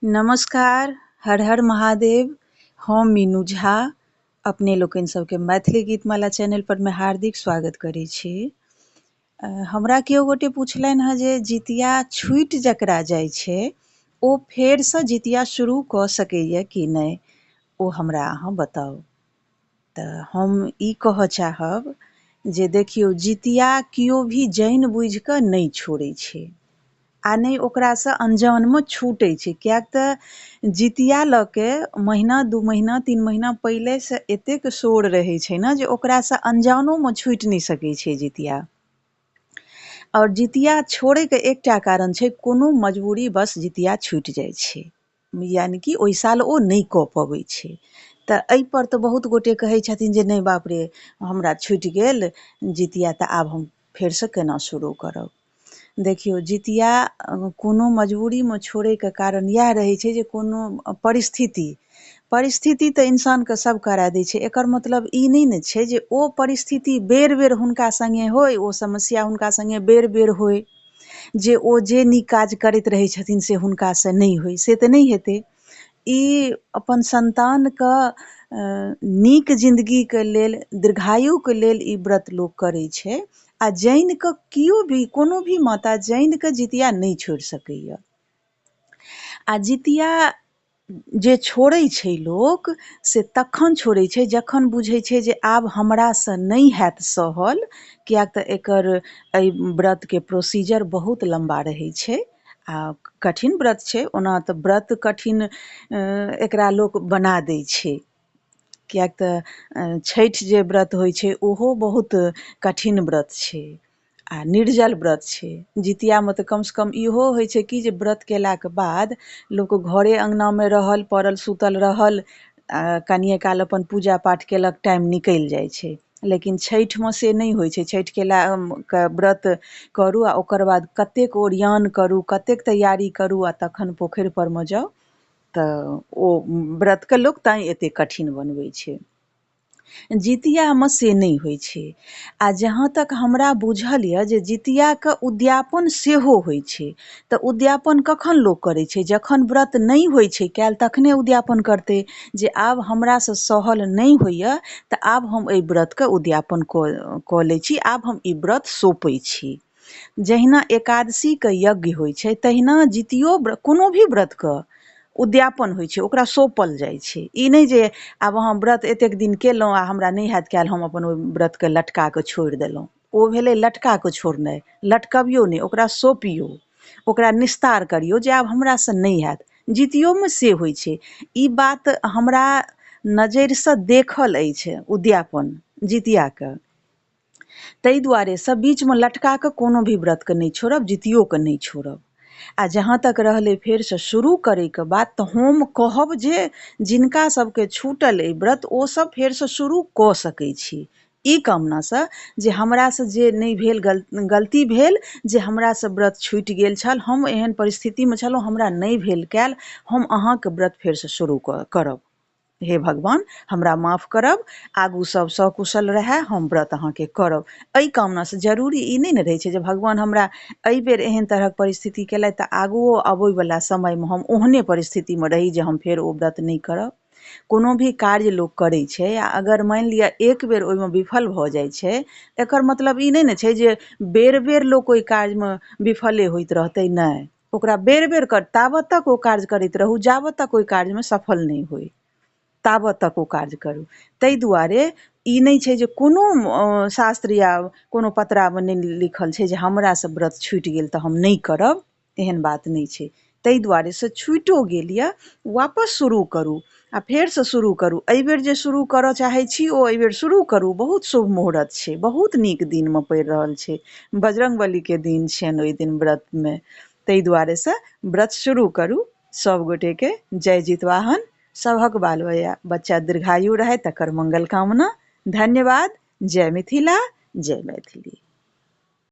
नमस्कार, हर हर महादेव। हम मीनू झा अपने लोकनि सबके मैथिली गीतमाला चैनल पर मे हार्दिक स्वागत करै छी। हमरा केओ गोटे पुछलनि हँ जे जितिया छूटि जकरा जाइ छै ओ फेरसँ जितिया शुरू कऽ सकैए कि नहि, ओ हमरा अहाँ बताउ। तऽ हम ई कहऽ चाहब जे देखियौ, जितिया केओ भी जानि बुझि कऽ नहि छोड़ै छै आ नहि ओकरासँ अनजानमे छूटै छै, किएक तऽ जितिया लऽ के महीना 2 महीना 3 महीना पहिलेसँ एतेक शोर रहै छै ने जे ओकरासँ अनजानोमे छूटि नहि सकै छै जितिया। आओर जितिया छोड़ैके एकटा कारण छै, कोनो मजबूरी बस जितिया छूटि जाइ छै, यानि कि ओहि साल ओ नहि कऽ पबै छै। तऽ एहिपर तऽ बहुत गोटे कहै छथिन जे नहि बाप रे, हमरा छूटि गेल जितिया तऽ आब हम फेरसँ केना शुरू करब। देखियौ, जितिया कोनो मजबूरीमे छोड़ैके कारण इएह रहै छै जे कोनो परिस्थिति तऽ इंसानके सब करा दै छै। एकर मतलब ई नहि ने छै जे ओ परिस्थिति बेर बेर हुनका सङ्गे होय, ओ समस्या हुनका सङ्गे बेर बेर होय, जे ओ जे नीक काज करैत रहै छथिन से हुनकासँ नहि होय, से तऽ नहि हेतै। ई अपन सन्तानके नीक जिन्दगीके लेल, दीर्घायुके लेल ई व्रत लोक करै छै। आ जानि कऽ केओ भी, कोनो भी माता जानि कऽ जितिया नहि छोड़ि सकैए। आ जितिया जे छोड़ै छै लोक से तखन छोड़ै छै जखन बुझै छै जे आब हमरासँ नहि हैत सहल, किएक तऽ एकर एहि व्रतके प्रोसीजर बहुत लम्बा रहै छै आ कठिन व्रत छै। ओना तऽ व्रत कठिन एकरा लोक बना दै छै, किएक तऽ छठि जे व्रत होइ छै ओहो बहुत कठिन व्रत छै आ निर्जल व्रत छै। जितियामे तऽ कमसँ कम इहो होइ छै कि जे व्रत केलाके बाद लोक घरे अङ्गनामे रहल, पड़ल सुतल रहल, आ कनिए काल अपन पूजा पाठ केलक, टाइम निकलि जाइ छै। लेकिन छठिमे से नहि होइ छै। छठि केला के व्रत करू आ ओकर बाद कतेक ओरियान करू, कतेक तैयारी करू आ तखन पोखरि पर मे जाउ, तऽ ओ व्रतके लोक तैँ एतेक कठिन बनबै छै। जितियामे से नहि होइ छै। आ जहाँ तक हमरा बुझल यऽ जे जितियाके उद्यापन सेहो होइ छै। तऽ उद्यापन कखन लोक करै छै? जखन व्रत नहि होइ छै कयल तखने उद्यापन करतै, जे आब हमरासँ सहल नहि होइए तऽ आब हम एहि व्रतके उद्यापन कऽ लै छी, आब हम ई व्रत सौंपै छी। जहिना एकादशीके यज्ञ होइ छै तहिना जितियो कोनो भी व्रतके उद्यापन होइ छै, ओकरा सौंपल जाइ छै। ई नहि जे आब अहाँ व्रत एतेक दिन केलहुँ आ हमरा नहि हैत कयल, हम अपन ओहि व्रतके लटका कऽ छोड़ि देलहुँ। ओ भेलै लटका कऽ छोड़नाइ। लटकबियौ नहि, ओकरा सौंपियौ, ओकरा निस्तार करियौ जे आब हमरासँ नहि हैत। जितियोमे से होइ छै। ई बात हमरा नजरिसँ देखल अछि उद्यापन जितियाके। ताहि दुआरे से बीचमे लटका कऽ कोनो भी व्रतके नहि छोड़ब, जितियोके नहि छोड़ब। आ जहाँ तक रहलै फेरसँ शुरू करैके बात, तऽ हम कहब जे जिनका सबके छूटल अइ व्रत ओ सब फेरसँ शुरू कऽ सकै छी। ई कामनासँ जे हमरासँ जे नहि भेल, गलती भेल, जे हमरासँ व्रत छूटि गेल छल, हम एहन परिस्थितिमे छलहुँ, हमरा नहि भेल कयल, हम अहाँके व्रत फेरसँ शुरू करब। हे भगवान, हमरा माफ करब, आगू सब सकुशल रहए, हम व्रत अहाँके करब। एहि कामनासँ जरूरी ई नहि ने रहै छै जे भगवान हमरा एहि बेर एहन तरहक परिस्थिति केलथि तऽ आगुओ अबैवला समयमे हम ओहने परिस्थितिमे रही जे हम फेर ओ व्रत नहि करब। कोनो भी कार्य लोक करै छै आ अगर मानि लिअ एक बेर ओहिमे विफल भऽ जाइ छै, एकर मतलब ई नहि ने छै जे बेर बेर लोक ओहि कार्यमे विफले होइत रहतै। नहि, ओकरा बेर बेर ताबत तक ओ कार्य करैत रहू जाबत तक ओहि कार्यमे सफल नहि होइ, ताबत तक ओ कार्य करू। ताहि दुआरे ई नहि छै जे कोनो शास्त्र या कोनो पतरामे नहि लिखल छै जे हमरासँ व्रत छूटि गेल तऽ हम नहि करब, एहन बात नहि छै। ताहि दुआरे से छूटिओ गेल यऽ, वापस शुरू करू आ फेरसँ शुरू करू। एहिबेर जे शुरू करऽ चाहै छी ओ एहिबेर शुरू करू। बहुत शुभ मुहूर्त छै, बहुत नीक दिनमे पड़ि रहल छै, बजरङ्गबलीके दिन छियनि ओहि दिन व्रतमे। ताहि दुआरेसँ व्रत शुरू करू। सब गोटेके जय जितवाहन, सभक बाल बच्चा दीर्घायु रहै तकर मंगल कामना। धन्यवाद। जय मिथिला, जय मैथिली।